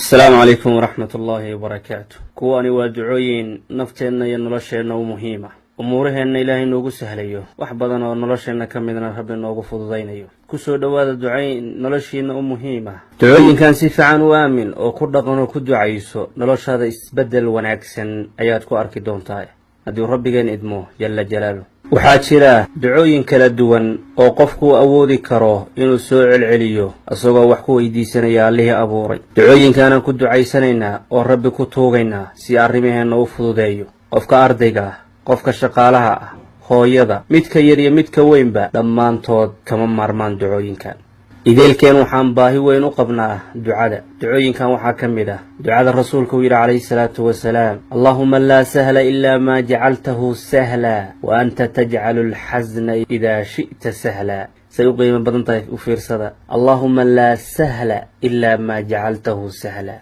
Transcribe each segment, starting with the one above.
Asalaamu calaykum waraxmat ullaahi wabarakaatu. Kuwani waa ducooyin nafteenna iyo nolosheenna u muhiima, umuuraheenna Ilaahay noogu sahlayo, wax badan oo nolosheenna ka midna Rabbi noogu fududaynayo. Kusoo dhowaada ducayn noloshiinna u muhiima. Ducooyinkan si fiican u aamin oo ku dhaqan oo ku ducayso, noloshaada isbeddel wanaagsan ayaad ku arki doontaa haddii Rabbigeen idmo, jalla jalaalu. Waxaa jira ducooyin kala duwan oo qofku awoodi karo inuu soo celceliyo isagoo wax ku weydiisanaya Allihii abuuray. Ducooyinkaanaan ku ducaysanaynaa oo Rabbi ku tuugaynaa si arrimaheenna u fududeeyo. Qofka ardayga ah, qofka shaqaalaha ah, hooyada, midka yar iyo midka weynba, dhammaantood kama maarmaan ducooyinkan. Ideelkeen waxaan baahi weyn u qabnaa ducada. Ducooyinkan waxaa ka mid ah ducada Rasuulka uu yidhi, calayhi salaatu wasalaam: "Allaahuma laa sahla ilaa maa jacaltahu sahla wa anta tajcalu alxasna idaa shi'ta sahla." Say u qiimo badan tahay u fiirsada. "Allaahuma laa sahla ilaa maa jacaltahu sahla",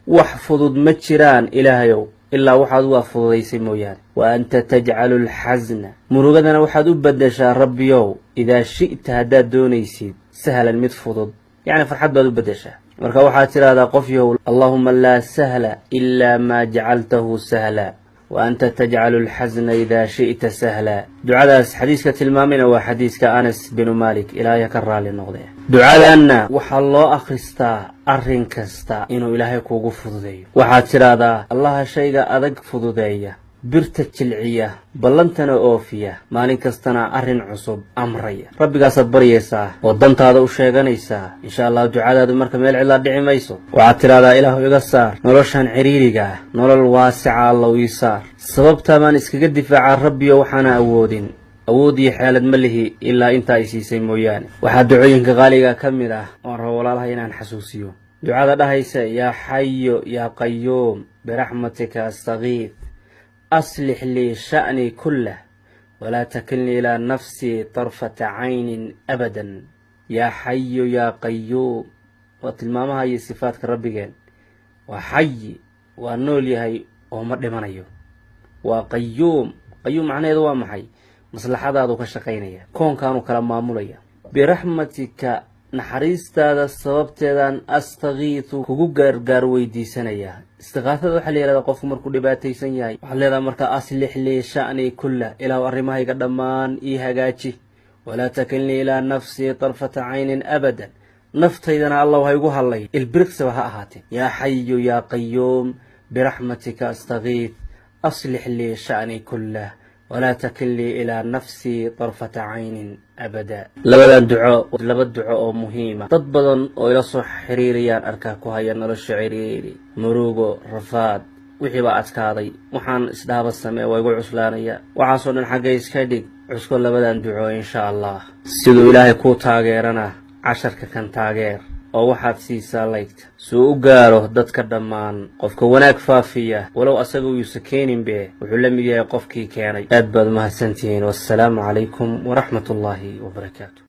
wax fudud ma jiraan, Ilaahayow, ilaa waxaad waa fududaysay mooyaane. "Wa anta tajcalu alxasna", murugadana waxaad u beddeshaa, Rabbiyow, "idaa shi'ta", haddaad doonaysid, "sahlan", mid fudud, yacni farxad baad u beddeshaa. Marka waxaad tidhahdaa, qof yahow: "Allaahuma laa sahla ilaa maa jacaltahu sahla wa anta tajcalu alxasna idaa shi'ta sahla." Ducadaas xadiiska tilmaamayna waa xadiiska Anas binu Malik, Ilaahay ka raalli noqdee. Ducadanna waxaa loo akhristaa arrin kasta inuu Ilaahay kuugu fududeeyo. Waxaad tidhaahdaa: "Allaha shayga adag fududeeya, birta jilciya, ballantana oofiya, maalin kastana arrin cusub amraya." Rabbigaasaad baryaysaa oo dantaada u sheeganaysaa. Insha Allah ducadaadu marka meel cidlaa dhici mayso. Waxaad tidhahdaa: "Ilaahu, iga saar noloshan cidhiiriga ah, nolol waasica Allow ii saar. Sababtaa baan iskaga difaacaa, Rabbiyo, waxaana awoodin. Awood iyo xeelad ma lihi ilaa intaa ay siisay mooyaane." Waxaa ducooyinka qaaliga ka mid ah oon rabo walaalaha inaan xasuusiyo ducada dhahaysa: "Yaa xayo yaa qayuum, biraxmatika astakiith, aslix lii sha'nii kullah, walaa takilnii ilaa nafsii tarfata caynin abadan." Yaa xayo yaa qayuum waa tilmaamaha iyo sifaadka Rabbigeen. Waa xayi, waa nool yahay oo ma dhimanayo. Waa qayuum. Qayuum macnaheedu waa maxay? Maslaxadaadu ka shaqaynaya, koonkaanu kala maamulaya. "Biraxmatika", naxariistaada sababteedaan, "astakiitu", kugu gaargaar weydiisanaya. Istiqaasada waxaa la yihahdaa qofku markuu dhibaataysan yahay. Waxaad leedaha marka: "Aslix lii sha'nii kullah", Ilaahu, arrimahayga dhammaan ii hagaaji. "Walaa takilnii ilaa nafsii tarfata caynin abadan", naftaydana Allow ha igu hadlay, ilbiriqsiba ha ahaatee. "Yaa xayu yaa qayuum, biraxmatika astakiith, aslix lii sha'nii kullah, walaa takilnii ilaa nafsii tarfata caynin abada." Labadan duco, laba duco oo muhiima. Dad badan oo ila soo xiriirayaan arkaa ku haya nolosha ciriiri, murugo, rafaad, wixii baa adkaaday, waxaan isdhaaba samee waa igu cuslaanaya. Waxaasoo dhan xagga iska dhig, cusko labadan duco. Insha Allah siduu Ilaahay kuu taageerana, casharka kan taageer oo waxaad siisaa like-ta suu u gaaro dadka dhammaan. Qofka wanaag faafiya, walow asaga yuusa keeninbe, wuxuu la mid yahay qofkii keenay. Aad baad umahadsantihiin. Wassalaamu calaykum waraxmat ullaahi wabarakaatu.